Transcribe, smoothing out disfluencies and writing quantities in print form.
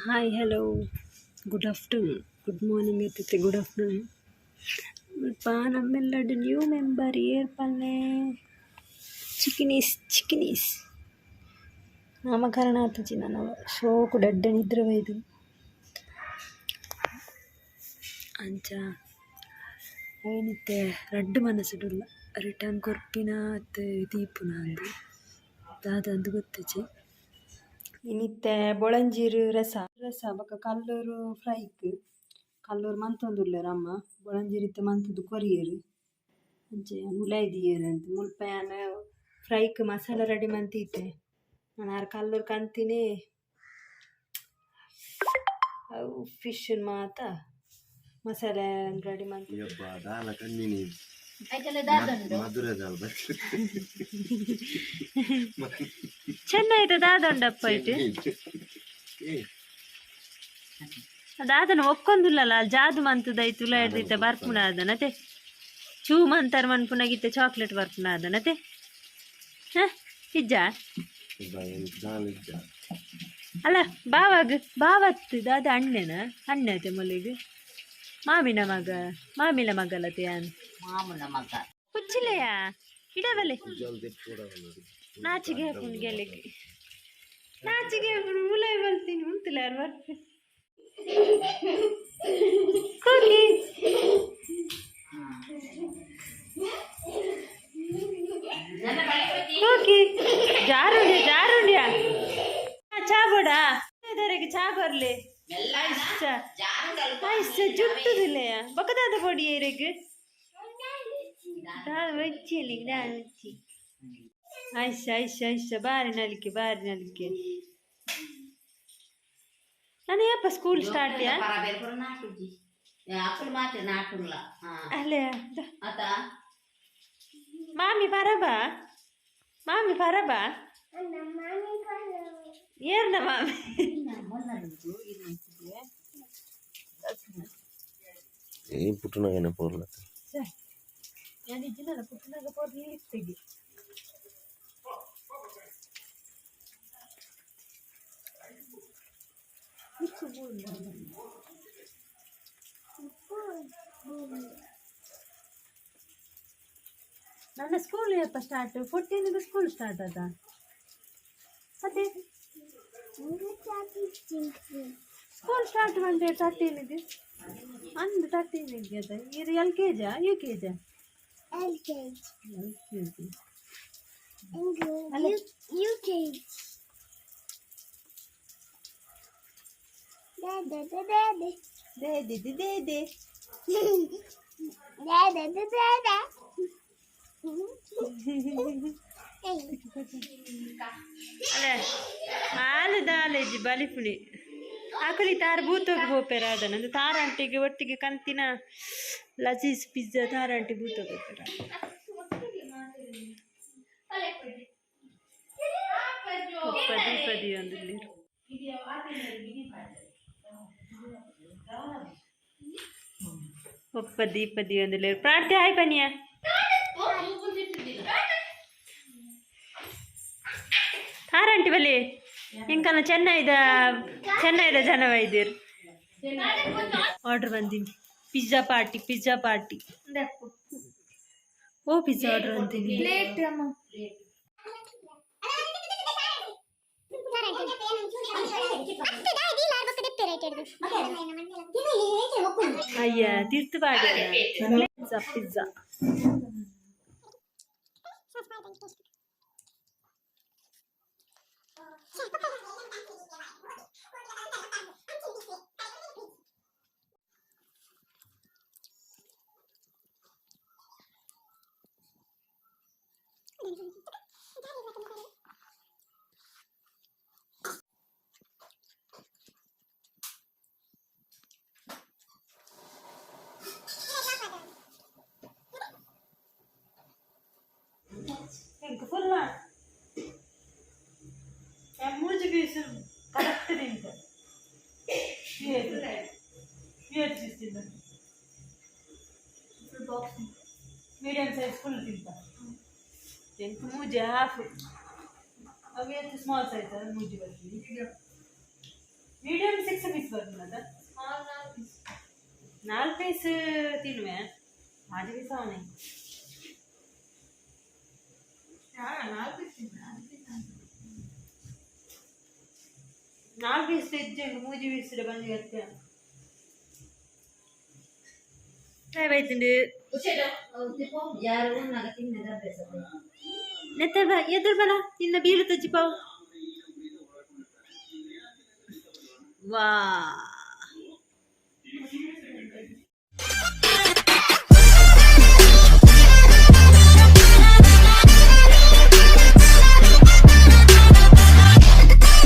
Hi, hello, good afternoon, good morning ಇತ್ತಿತ್ತೆ good afternoon. ಮುಲ್ಪ ನಮ್ಮೆಲ್ಲಡ್ new member ಏರ್ ಪನ್ನೆ ಚಿಕಿನೀಸ್ ಚಿಕಿನೀಸ್ ನಾಮಕರಣ ಆತುಜಿ ನನ ಶೋಕುಡು ಎಡ್ಡೆ ನಿದ್ರೆ ಬೈದು ಅಂಚ ಐನ್ ಇತ್ತೆ ರಡ್ಡ್ ಮನಸುಡುಲ್ಲ ರಿಟರ್ನ್ ಕೊರ್ಪಿನ ಅತ್ತ್ ದೀಪುನ ಅಂದ್ ದಾದಂದ್ ಗೊತ್ತಿಜ್ಜಿ. ಇನಿತ್ತೆ ಬೊಳಂಜಿರ್ ರಸ ರಸ ಬೊಕ ಕಲ್ಲೂರು ಫ್ರೈಕ್ ಕಲ್ಲೂರು ಮಂತೊಂದುಲ್ಲೆರ್ ಅಮ್ಮ ಬೊಳಂಜಿರ್ ಇತ್ತೆ ಮಂತುದು ಕೊರಿಯೆರ್ ಅಂಚ ಯಾನ್ ಉಲಾಯಿ ದೀಯೆರೆ ಅಂದ್ ಮುಲ್ಪ ಯಾನ್ ಫ್ರೈಕ್ ಮಸಾಲ ರೆಡಿ ಮಂತಿತ್ತೆ ನನ ಆರ್ ಕಲ್ಲೂರು ಕಂತಿನಿ ಅವು ಫಿಶ್ ಮಾತ ಮಸಾಲೆ ರೆಡಿ ಮಂತ್ ಯಬ್ಬಾ ದಾಲ ಕಣ್ಣಿನಿ ಮಧುರದಾಲ್ ಚೆನ್ನೈದ ದಾದ ಉಂಡಪ್ಪ ಇಟ್ಟು ದಾದನ ಒಕ್ಕೊಂದುಲ್ಲಲ್ಲ ಜಾದು ಮಂತುದೈತು ಉಲಾಯಿರ್ದಿತ್ತೆ ಬರ್ಪುಣ ಆದನತೆ ಚೂ ಮಂತರ್ ಮನ್ಪುನಗಿತ್ತೆ ಚಾಕ್ಲೇಟ್ ಬರ್ಪುಣ ಆದನತೆ ಹ ಇಜ್ಜಾ ದಾಲ ಇಜ್ಜ ಅಲ್ಲ ಬಾವಾಗ ಬಾವತ್ತು ದಾದ ಅಣ್ಣನ ಅಣ್ಣತೆ ಮೊಲಿಗ್ ಮಾಮಿನ ಮಗ ಮಾಮಿನ ಮಗಲತೆ ಯಾನ್ ಮಾಮನ ಮಗ ಕುಚ್ಚಿಲೆಯ ಇಡಬಲೆ ಜಲ್ದಿ ಪೂರ ನಾಚಿಗೆ ಹಾಕೊಂಡು ಗೆಲ್ಲಿಗೆ ನಾಚಿಗೆ ಹಾಕೊಂಡು ಉಲಾಯ್ ಬಲ್ತೀನಿ ಉಂತುಲ ಯಾರು ಬರ್ಪೆ ಕೋಗಿ ಕೋಗಿ ಜಾರುಂಡ್ಯ ಜಾರುಂಡ್ಯ ಚಾ ಬೋಡ ಇದರಿಗೆ ಚಾ ಕೊರ್ಲಿ ಐಸ ಐಸ ಜುಟ್ಟುದಿಲ್ಲಯ ಬೊಕದಾದ ಪೊಡಿ ಇರೆಗ್ ದಾದ ವಚ್ಚಿ ದಾದ ವಚ್ಚಿ ಐಶ ಐಶ ಐಶ ಬಾರಿ ನಲಿಕೆ ಬಾರಿ ನಲಿಕೆ ನಾನು ಯಪ್ಪ ಸ್ಕೂಲ್ ಸ್ಟಾರ್ಟ್ ಯಾ ಪರ ಪೂರ ನಾಟುಜಿ ಅಕ್ಕಲು ಮಾತ್ರ ನಾಟುಲ್ಲ ಅಲ್ಲೇ ಆತ ಮಾಮಿ ಪರಬಾ ಮಾಮಿ ಪರಬಾ ಏರ್ನ ಮಾಮಿ ಏ ಪುಟ್ಟನಾಗನೆ ಪೋರ್ಲ ನಾನು ಇಜ್ಜಿನಲ್ಲ ಪುಟ್ಟನಾಗ ಪೋರ್ಲಿ ಇತ್ತಿಗೆ ನನ್ನ ಸ್ಕೂಲ್ ಯಪ್ಪ ಸ್ಟಾರ್ಟ್ ಫೋರ್ಟೀನ್ಗೆ ಸ್ಕೂಲ್ ಸ್ಟಾರ್ಟ್ ಆದ ಅದೇ ಸ್ಕೂಲ್ ಸ್ಟಾರ್ಟ್ ಬಂದೆ ತರ್ಟೀನಿಗೆ ಅಂದು ತರ್ಟೀನಿಗೆ ಅದ ಇದು ಎಲ್ ಕೆ ಜಾ ಯು ಕೆ ಜಾ L K G L K G U K G Dada dada they they they they they dada dada. ಅಲ್ಲ ಹಾಲು ದಾಲೇಜಿ ಬಲಿಪುಣಿ ಆಕಲಿ ತಾರ್ ಬೂತೋಗಿ ಪೋಪೆರ ಅದನ್ನ ತಾರಂಟಿಗೆ ಒಟ್ಟಿಗೆ ಕಂತಿನ ಲಜೀಸ್ ಪಿಜ್ಜಾ ತಾರಂಟಿ ಬೂತೋಗಿ ಪೋಪೆರ ಪದಿ ಪದಿ ಒಂದು ಒಪ್ಪ ದೀಪ ಒಂದು ಪ್ರಾರ್ಥನೆ ಹಾಯ್ ಬನ್ನಿಯ ತಾರಂಟಿ ಬಲಿ ಇಂಕನ ಚೆನ್ನೈದ ಚೆನ್ನೈದ ಜನ ವೈದ್ಯರು ಆರ್ಡರ್ ಬಂದೀನಿ ಪಿಜ್ಜಾ ಪಾರ್ಟಿ ಪಿಜ್ಜಾ ಪಾರ್ಟಿ ಓ ಪಿಜ್ಜಾ ಆರ್ಡರ್ ಅಂತೀನಿ ಅಯ್ಯ ತೀರ್ಥ ಬಾಡಿ ಪಿಜ್ಜಾ ಪಿಜ್ಜಾ ಎಂಕ್ ಫುಲ್ ಮೂಜಿ ಪೀಸ್ ಕರೆಕ್ಟ್ ತಿಂತ ಏಟ್ ಪೀಸ್ ತಿಂದ full box medium size full ತಿಂತ ಎಂಕ್ ಮೂಜಿ ಹಾಫ್ ಅವು ಏತ್ ಸ್ಮಾಲ್ ಸೈಜ್ ಅದು ಮೂಜಿ ಬರ್ತೀನಿ. ಮೀಡಿಯಂ ಸಿಕ್ಸ್ ಪೀಸ್ ಬರ್ತದ. ನಾಲ್ಕು ಪೀಸ್ ತಿನ್ನುವೆ, ಆಜಿ ಪೀಸ್ ಅವನೇ. ನಾಲ್ಕು ಪೀಸ್ ಇಜ್ಜೆ, ಮೂಜಿ ಪೀಸ್ ಬಂದು ಎತ್ತೆ ಬೈತುಂಡು. ಯಾರು ಉಣ್ಣಾಗ ತಿನ್ನದ ಅಭ್ಯಾಸ. ನೆತ್ತ ಎದುರು ಬಲ, ನಿನ್ನ ಬೀಳು ತಜ್ಜಿಪಾವು. ವಾ.